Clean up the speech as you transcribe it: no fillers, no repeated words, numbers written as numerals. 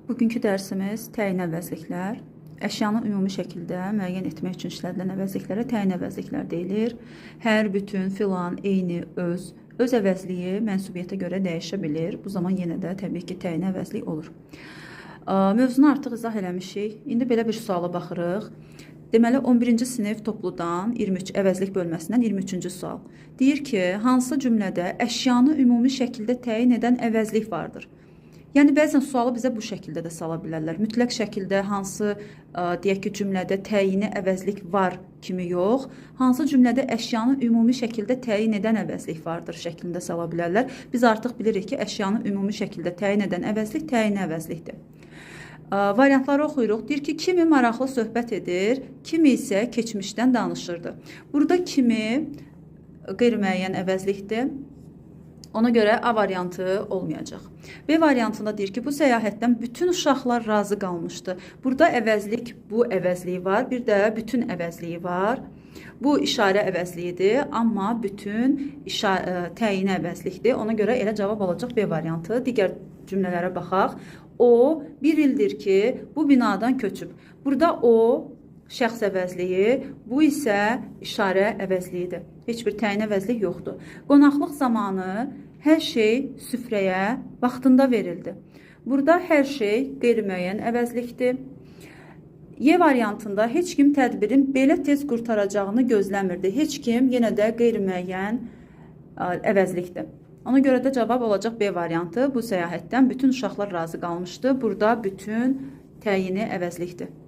Bugünkü dərsimiz təyin əvəzliklər. Əşyanı ümumi şəkildə müəyyən etmək üçün işlədilən əvəzliklərə təyin əvəzliklər deyilir. Hər, bütün, filan, eyni, öz, öz əvəzliyi mənsubiyyətə görə dəyişə bilir. Bu zaman yenə də təbii ki, təyin əvəzlik olur. Mövzunu artıq izah eləmişik. İndi belə bir suala baxırıq. Deməli 11-ci sinif topludan 23 əvəzlik bölməsindən 23-cü sual. Deyir ki, hansı cümlədə əşyanı ümumi şəkildə təyin edən əvəzlik vardır? Yəni bəzən sualı bizə bu şəkildə də sala bilərlər. Mütləq şəkildə hansı deyək ki, cümlədə təyini əvəzlik var kimi yox, hansı cümlədə əşyanı ümumi şəkildə təyin edən əvəzlik vardır şəklində sala bilərlər. Biz artıq bilirik ki, əşyanı ümumi şəkildə təyin edən əvəzlik təyini əvəzlikdir. Variantları oxuyuruq. Deyir ki, kimi maraqlı söhbət edir, kimi isə keçmişdən danışırdı. Burada kimi qeyri-müəyyən əvəzlikdir. Ona görə A variantı olmayacaq. B variantında deyir ki, bu səyahətdən bütün uşaqlar razı qalmışdı. Burada əvəzlik, bu əvəzliyi var, bir də bütün əvəzliyi var. Bu işarə əvəzliyidir, amma bütün təyini əvəzlikdir. Ona görə elə cavab olacaq B variantı. Digər cümlələrə baxaq. O, bir ildir ki, bu binadan köçüb. Burada o, şəxs əvəzliyi, bu isə işarə əvəzliyidir. Heç bir təyin əvəzlik yoxdur. Qonaqlıq zamanı hər şey süfrəyə vaxtında verildi. Burada hər şey qeyri-müəyyən əvəzlikdir. Y variantında heç kim tədbirin belə tez qurtaracağını gözləmirdi. Heç kim yenə də qeyri-müəyyən əvəzlikdir. Ona görə də cavab olacaq B variantı. Bu səyahətdən bütün uşaqlar razı qalmışdı. Burada bütün təyini əvəzlikdir.